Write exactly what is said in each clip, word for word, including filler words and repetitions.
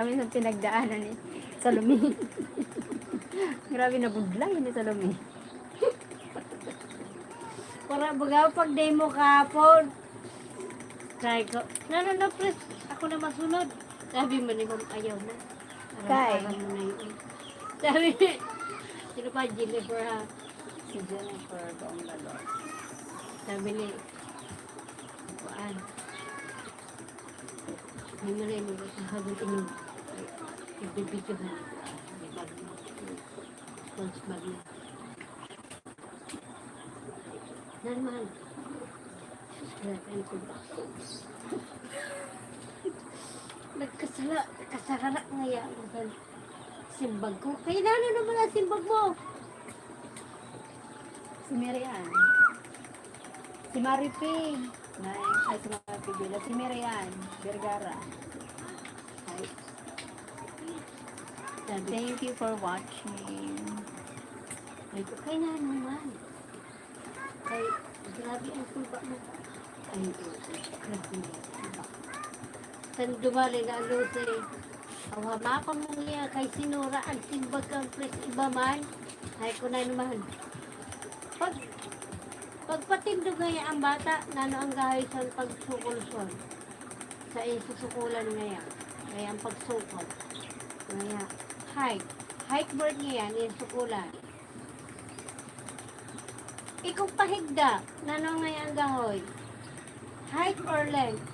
Kami sa pinagdaanan ni Salome. Grabe, nabudlay ni Salome. Para baga pag-demo kahapon. Sabi ko, "Nano na, pre? Ako na masunod." Sabi man ni Ma'am, "Ayaw na. Aram-aram mo na yun." Sabi, sino pa? Jennifer, ha? Si Jennifer Bongalalo. Sabi ni, kuan, may maray mo ba sa hagod inom? Nagbibidyohan. May bag mo. Response bag mo. Normal. Sus, grabe ang kulba ko. Nagkasala, kasarala ngaya ang simbag ko. Kaya na, ano naman ang simbag mo? Si Mary Ann. Si Maripi. Nay, ay, si Maripi Villa. Si Mary Ann Vergara. Ay. Sabi, "Thank you for watching." Ay, okay na naman. Ay, grabe ang kulba mo. Ay, grabe ang kulba. San dumali na ang Lucy? Aw, hamakon mo niya kay sinura ang simbag kan pres iba man. Ay, ko na naman. Pag, pagpatindog ngaya ang bata, nano ang gahay sa pagsukol son? Sa isusukulan ngaya. Kaya ang pagsukol. Ngaya, height. Height word niya yan, yung sukulan. Ikong pahigda, nano ngaya ang gahoy? Height or length?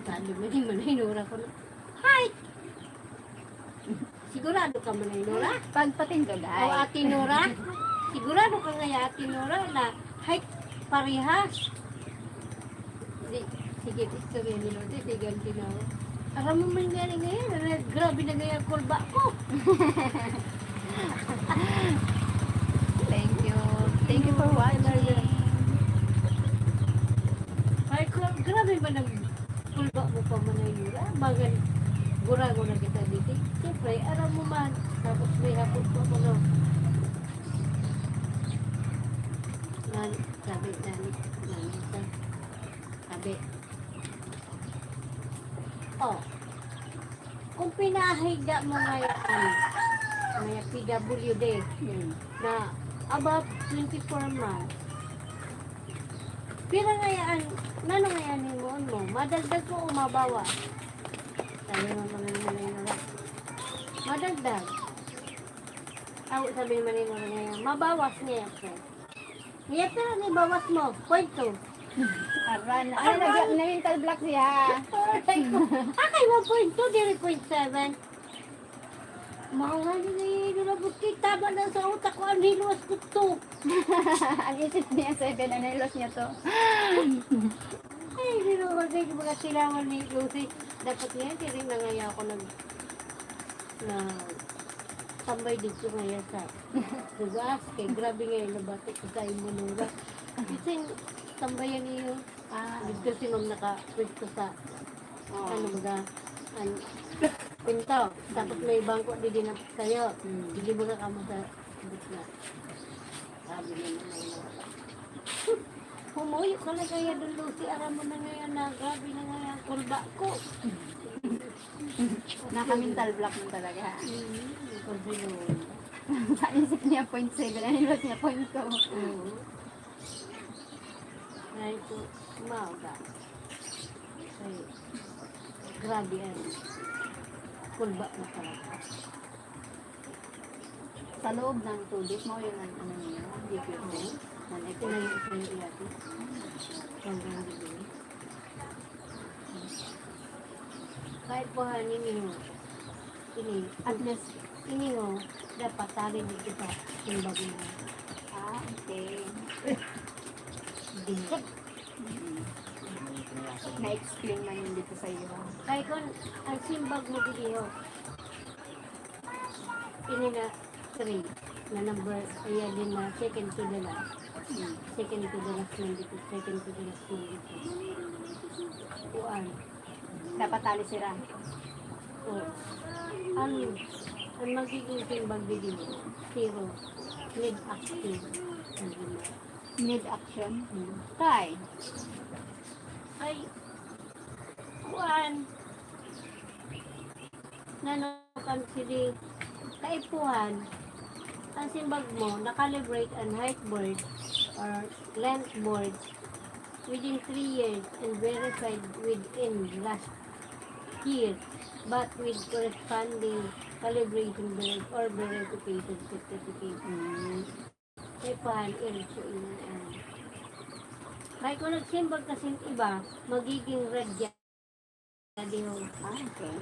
Sabi mo, di mo na hinura ko na. Height! Sigurado ka man ay Nora? Pagpatindog ay. O, Ate Nora? Sigurado ka ngaya, Ate Nora, na height parehas? Di, sige, istorya ni Lote, sige, ang tinawa. Aram mo man nga ngayon, na grabe na ngayon ang kulba ko. Thank you. Thank you for watching. Ay, ko, grabe ba nang kulba mo pa man ay Nora? Bagan, gurago na kita dito. Siyempre, aram mo man. Tapos may hapon pa ko, no? Nan, sabi, nan, nan, nan, sabi, oh, kung pinahiga mo ngayon, may P W D, Hmm. na above twenty-four months, pira ngayaan, nano ngayaan ni mo, mo? Madagdag ko o mabawas? Sabi mo, mga nanay na lang. Madagdag. Aw, sabi naman ni Nora ngayon, mabawas niya po. Niya, pero ni bawas mo, point two. Aran, ano, nag-, na-mental block siya. Aray ko. Akay mo, point two, diri point seven. Mga nga, nilabot kay tama na sa utak ko, ang hiluwas ko to. Ang isip niya, seven, ang hiluwas niya to. Ay, hiluwas, ay, mga silangan ni Lucy. Dapat ngayon, tiring na ngayon ako nag-, na tambay dito ngayon sa lugas. Kay grabe ngayon, nabati ko sa imo, Nora. Kasi tambayan niyo. Ah. Dito si ma'am nakapwesto sa, Oh. ano baga, an-, pinto. Tapos may bangko di din sa'yo. Hmm. Hindi mo na kamo sa gitna. Sabi niya naman, "Humuyo ka na kaya doon, Lucy. Aram mo na ngayon na grabe na ngayon ang kulba ko." Naka-mental block mo talaga, ha? Hmm, ang kulba yun. Sa isip niya, point seven. Ang hilos niya, point two. Oo. Ay, ito, umaga. Ay, grabe yan. Kulba na talaga. Sa loob ng two days, mao yun ang ano niya, D Q T. Ang ito na yung sa'yo iyato. Hanggang gabi. Kahit po, ha, ninyo. Ini, at least, ini, oh, dapat tali din kita yung bagong. Ah, okay. Di. Mm. Na-explain man yun dito sa iyo. Kaya kung ang simbag mo dito, ini na three, na number, ayan din na second to the last. Mm. Second to the last man dito, second to the last man dito. Kuan. Dapat tali sira. O, ang, ang magiging simbag dito, zero. Need action. Ang ginawa. Need action? Hmm. Kay? Ay, kuan. Nano kan sidi kaipuhan, an simbag mo na-calibrate an height board or length board within three years and verified within last year, but with corresponding calibration veri-, or verification certificate. Mm. Kaipuhan, irito iyan. Kaya kung nagsimbag kasing iba, magiging red yan. Adiho. Ah, okay.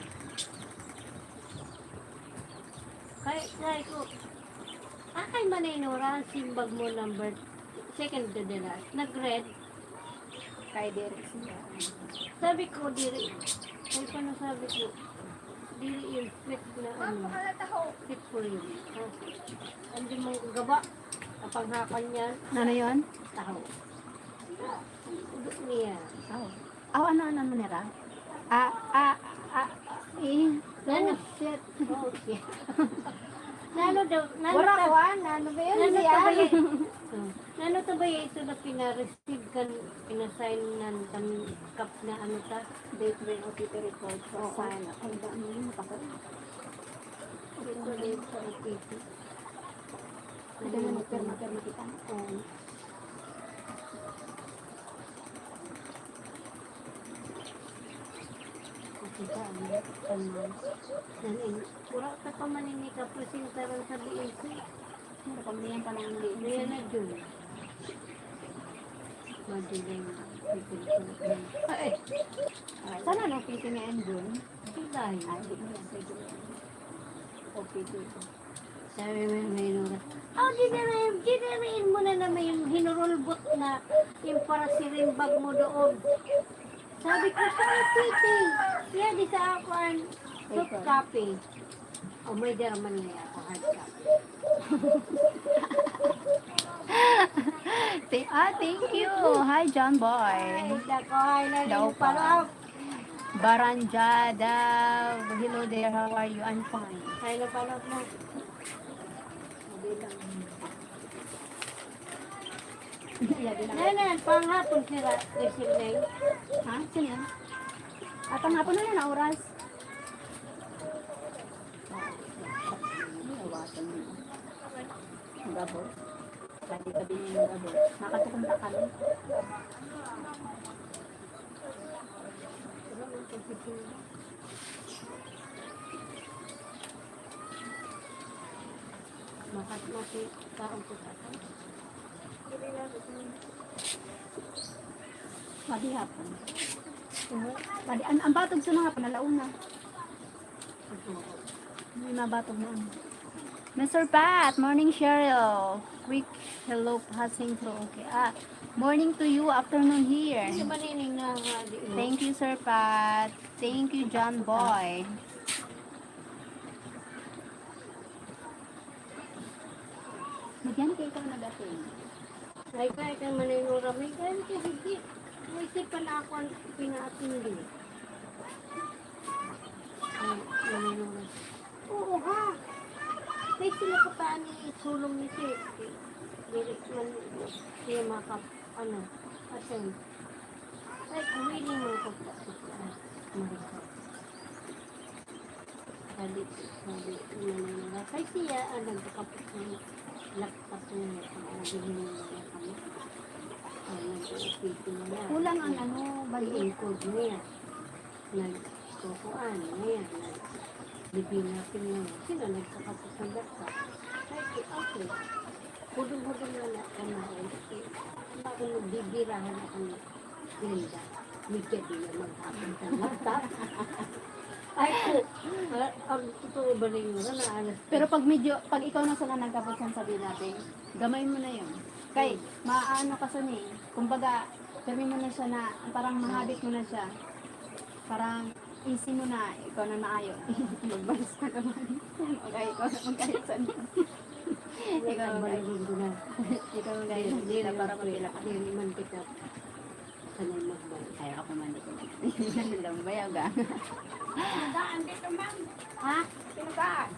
Kay, kay ko, akay man na inura, simbag mo number, second to the last. Nag-red. Kay Derek siya. Sabi ko, diri. Kay paano sabi ko, diri yung fit na ano. Fit ko yun. Ah, hindi mo gaba. Kapanghakan yan. Ano yun? Taho. Udok niya. Oh. Aw, ano, ano mo nira? Ah, ah, ah, eh. Nano? Oh, shit. Oh, shit. Nano daw, nano Wala ta-, ko, ah, nano ba yun? Nano Hindi, ta ba ah. yun? Oh. Nano ta ba yun ito na pinareceive kan, pinasign nan kan kap na ano ta? Date may O T P report sa Oo. sign. Ang dami yun, takot. Ito, ito, ito. Pwede na magpirma-pirma kita. Oo. Kasi ba, ano, ano, ano, wala ka pa man ini kapresentaran sa B L C. Ano, pag niyan pa lang ang B L C. Niyan na dyan. Madali. Ay! Sana no, pwede na yan dun. Hindi tayo. Ay, hindi mo yan pwede na yan. O, pwede ito. Sabi mo yung may nura. Oh, dinirahin, dinirahin mo na naman yung hinurulbot na yung para sirimbag mo doon. Sabi ko, "Saan ang fitting?" Yan, di sa ako ang soft copy. Oh, may German niya ako, hard copy. Th-, ah, thank you. Hi, John Boy. Ay, dako, ay, na Daw yung pa. Parang. Baranjada. Hello there, how are you? I'm fine. Ay, napanood na. Sabi lang. Yan, yan, panghapon sila, eh, sila eh. Ha? Sino yan? At ang hapon na yan, ang oras. Ay, iwasan mo. Ang gabo. Tabi-tabi niya yung gabo. Nakatukontak kami. Makat-, mati-, kaon ko sa akin. Padi hapon. Padi, an-, ang batog sa mga panalaon na. May mabatog na ano. Mister Pat, morning, Cheryl. Quick hello passing through. Okay. Ah, morning to you, afternoon here. Hindi ba nining na nga di mo? Thank you, Sir Pat. Thank you, John Boy. Magyan kayo ka nag-attend. Ay, kaya ka maninura, may gani ka higit. May sipan ako ang pinaatindi. Ay, maninura. Oo, ha? May sila ka pa ni sulong ni Sir. Direct man siya maka-, ano, attend. Ay, willing man ko pa. Marika. Sabi, sabi, inano nila. Kay siya, ah, nagkakapos ng laptop niya. Kaya bibili niya kami. Ah, nag-O P T niya. Kulang ang ano, bali. I-encode niya. Nagkukuan niya. Nag-bibinapin niya. Sino nagkakapos ng laptop? Kaya si, okay. Hudong-hudong na lang kami. Baka magbibirahan ako. Linda, medyo di na maghapon ka na, ta? Ay, ko, ah, ang totoo ba na yun? Na, ano? Pero pag medyo, pag ikaw na sana nagkapos yan, sabihin natin, gamay mo na yun. Kay, maano ka sa ni, kumbaga, sabi mo na siya na, parang mahabit mo na siya. Parang, easy mo na, ikaw na maayo. Magbalis ka naman. Okay, ikaw na magkahit sa niya. Ikaw na magkahit. Ikaw na magkahit. Hindi na para mapila ka. Hindi man kita. Sanay magbalik. Ay, ako man dito. Lambay, aga. Saan dito, ma'am? Ha? Sino ba?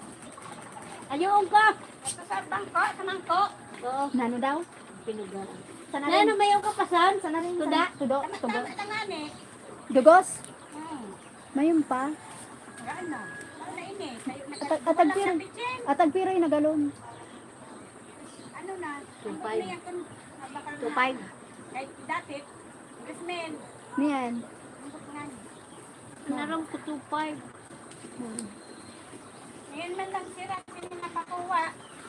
Ayun ka! Ito sa bangko, sa mangko. Oo. Nano daw? Pinugaran. Sana Nano, rin. May yung kapasan? Sana rin. Tuda? Tudo? Tama, Tudo? Tama, tama, ni. Dugos? Hmm. Mayroon pa? Wala na. Wala na, Atag, atag pira, atag pira yung nagalon. Ano na? Two five. Ano na yan? Two five. Kahit dati, Guzman, Niyan. ambot nga. Narang ko two five. Ngayon man lang sira, sino nakakuha?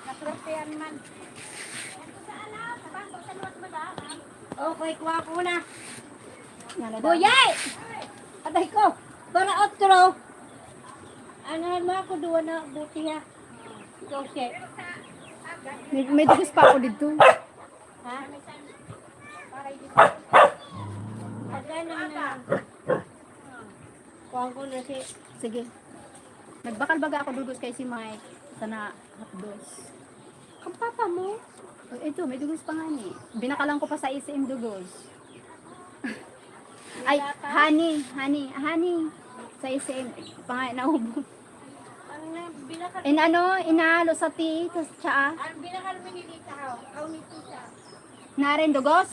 Naswertehan man. Ito sa ano, sa bangko, sa luwas mo ba? Okay, kuha ko na. Yan na daw. Buyay! Atay ko! Para otro! Ano mo ako duwa na buti ha? Ikaw, Che. May, may dugos pa ako dito. Ha? Magkano na lang? Kuha ko na si... Sige. Nagbakal baga ako dugos kay si Mike. Sana hapdos. Ang papa mo? Oh, ito, may dugos pa nga ni. Binakalan ko pa sa S M dugos. Ay, honey, honey, honey. Sa S M, pa nga naubo. Ang na, binakal, In ano, inalo sa tea, tas tsaa. ang binakal mo ni Lita, haw? Aw, ni Tita. Naren dugos?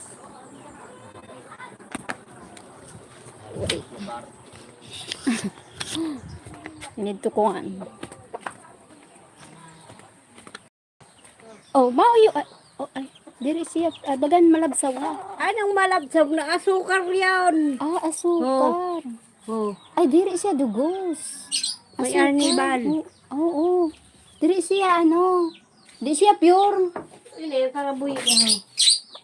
Need to kuan. Oh, mao yung, ah, oh, ay, diri siya, ah, bagan malabsaw na. Anong malabsog na asukar yon? Ah, asukar. Oh. Ay, diri siya dugos. May Asukar. Arnibal. Oo. Oo. Diri siya, ano, di siya pure. Hindi, yung karabuy.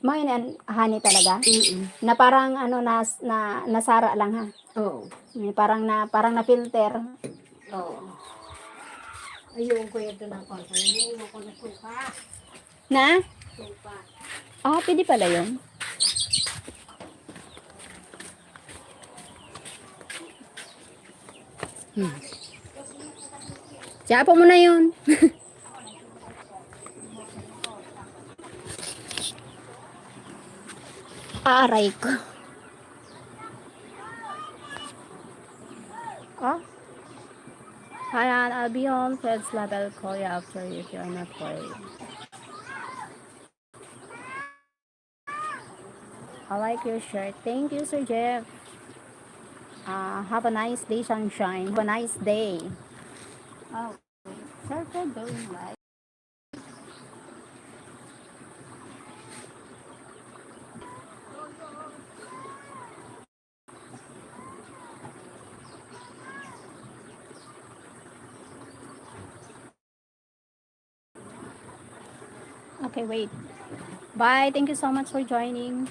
Mao yun, an-, honey talaga? Mm-mm. Na parang, ano, na, na, nasara lang, ha? Oo. Yung parang na, parang na-filter. Oo. Ayun ko ito na pa. Hindi mo ko na suka. Na? Suka. Ah, pwede pala yun. Hmm. Siya po muna yun. Aray ko. Ah? Hayan, I'll be on kids level call you after if you're not worried. I like your shirt. Thank you, Sir Jeff. Uh, have a nice day, sunshine. Have a nice day. Oh, circle going live. Okay, wait. Bye. Thank you so much for joining.